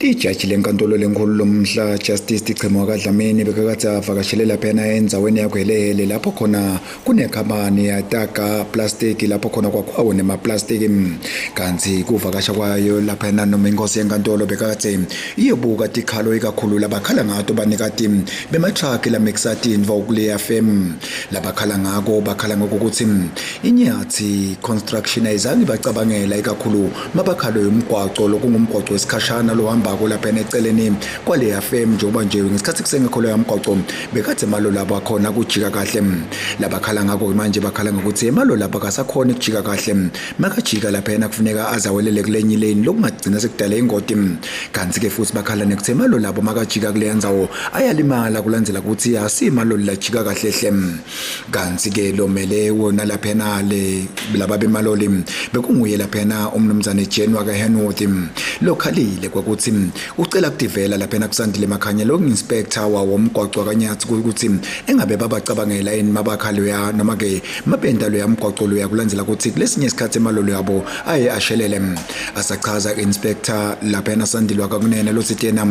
Ijaji lenkantolo lenkulu lomhla Justice Tichemo kaDlamini bekakade avakashele laphana endzaweni yakuHelehele lapho khona kunekhamani yataka plastic lapho khona kwakhiwa nemaplastiki. Kantsi kuvakasha kwayo laphana noma inkosi yenkantolo bekakade iyobuka tikhalo ikakhulu labakhala ngato banikati bematruck lamikisa tintfo kuleya fem. Labakhala ngako bakhala ngokuthi iNyathi Construction ayizange bacabangela ikakhulu mabakhalo yomgwaco lokungumgwaco wesikhashana lohambako lapha eceleni kwaleya fem, njengoba nje ngesikhathi kusengekho loya mgwaco bekade emaloli abo akhona kujika kahle. Labakhala ngako manje bakhala ngokuthi emaloli abo akasakhoni kujika kahle, makajika laphayana kufuneka azawelele kulenye ilane, lokungagcina sekudala ingoti. Kanti-ke futhi bakhala nekuthi emaloli abo makajika kuleya ndzawo ayalimala, kulandzela ukuthi asimaloli lajika kahle hle. Kanti-ke lomele wona laphayana le laba bemaloli bekunguye laphayana umnumzane Jen wakaHenworth, lokhalile kwakuthi ucela kutivela laphayana kuSandile Makhanya lo inspector wawo umgwaco waKaNyathi ukuthi engabe babacabangela yini mabakha loya noma-ke mabenta loya mgwaco loya, kulandzela ukuthi kulesinye isikhathi emaloli abo aye ashelele. Asachaza inspector laphayana Sandile wakaKunene lothi yena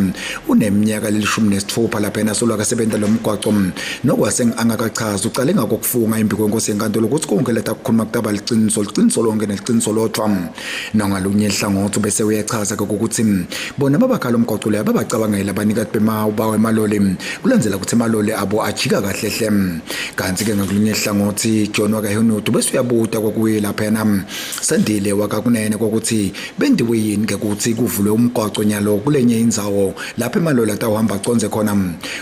uneminyaka leli-16 laphayana solo akasebenta lo mgwaco, nokwase angakachazi ucale ngakokufunga imbi kwenkosi yenkantolo ukuthi konke leta kukhuluma kutaba liciniso, liciniso lonke neliciniso lodvwa. Nongalunye hlangothi bese uyachaza-ke ukuthi bona babakhala umgwaco loya babacabangela abanikati bawemaloli, kulandzela ukuthi emaloli abo ajika kahle hle. Kanti-ke ngakulunye hlangothi John wakaHenudu bese uyabuta kwakuye laphayana Sandile wakaKunene kokuthi bendiwe yini ke ukuthi kuvulwe umgwaco nyalo kulenye indzawo lapho emaloli atawuhamba acondze khona.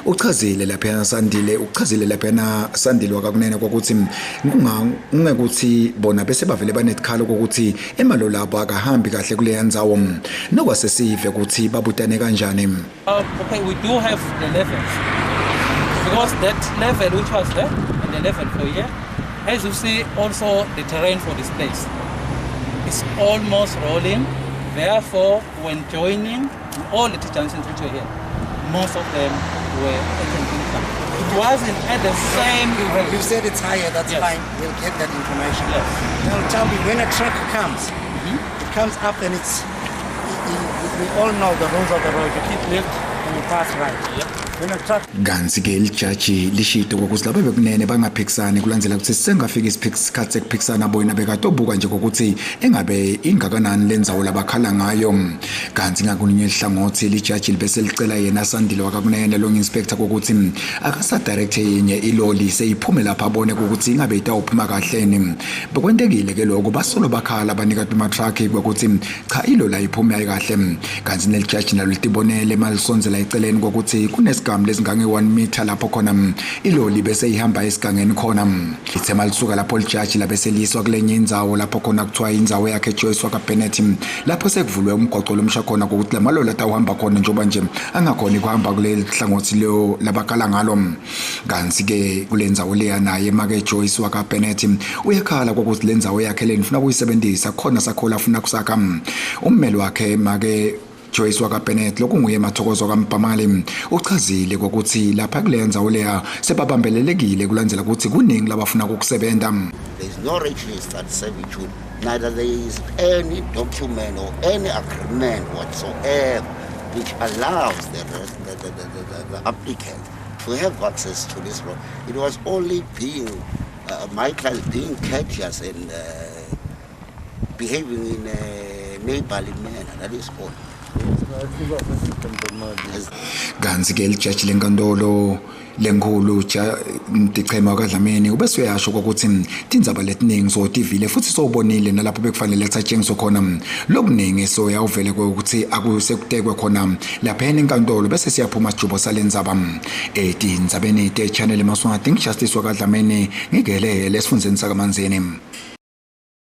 Uchazile laphayana Sandile, uchazile laphayana Sandile wakaKunene kokuthi kungekuthi bona bese bavele banetikhalo kokuthi emaloli abo akahambi kahle kuleya ndzawo, nokwasesive ukuthi babutane kanjani. Okay, we do have the levels because that level which was there and the level for here, as you see also the terrain for this place, it's almost rolling. Therefore, when joining all the T-junctions which were here, most of them were at an incline. It wasn't at the same rate. You said it's higher, that's fine. We'll get that information. Yes. Now tell me, when a truck comes, it comes up and it's, we all know the rules of the road. You keep left and you pass right. When a truck Kanti-ke lijaji lishito kokuthi laba bekunene bangaphikisani, kulandzela ukuthi sisengafika isikhathi sekuphikisana, bona bekatobuka nje kokuthi engabe ingakanani lendzawo labakhala ngayo. Kanti ngakulunye hlangothi lijaji libese licela yena Sandile wakaKunene lo inspector kokuthi akasadirecte yinye iloli seyiphume lapha, abone ukuthi ingabe itawuphuma kahleni. Bekwentekile ke lokho, basolo bakhala abanikati bematruck kwekuthi cha, iloli ayiphume kahle. Kanti nelijaji nalo litibonele malisondzela eceleni kokuthi kunesigamu lesingange 1 meter lapho khona iloli bese ihamba esigangeni khona. Lithe malisuka lapho lijaji labe seliswa kulenye indzawo lapho khona kuthiwa indzawo yakhe Joyce wakaBennett, lapho sekuvulwe umgwaco lomsha khona kokuthi lamaloli atawuhamba khona, njengoba nje angakhoni kuhamba kuleli hlangothi leyo labakhala ngalo. Kanti-ke kule ndzawo leya naye make Joyce wakaBennett uyakhala kokuthi le ndzawo yakhe le nifuna kuyisebenzisa khona sakhola afuna kusakha. Ummeli wakhe make Joyce wakaBennett lokunguye Mathokozo kaMbhamali uchazile kokuthi lapha kule ndzawo leya sebabambelelekile, kulandzela ukuthi kuningi labafuna ukukusebenta. There is no registered servitude, neither there is any document or any agreement whatsoever which allows the applicant to have access to this road. It was only being, my client being courteous and behaving in a neighborly manner, that is all. Kanti-ke lijaji lenkantolo lenkulu Tichema kaDlamini ubese uyasho ukuthi tindzaba letiningi sotivile futhi sowubonile nalapho bekufanele kuthatshengiswe khona lokuningi, soyawuvele ukuthi akusekutekwe khona laphayana enkantolo bese siyaphuma sijubo salendzaba. Etindzabeni te-Channel Emaswati, ngiJustice wakaDlamini, ngikelele esifundzeni sakaManzini.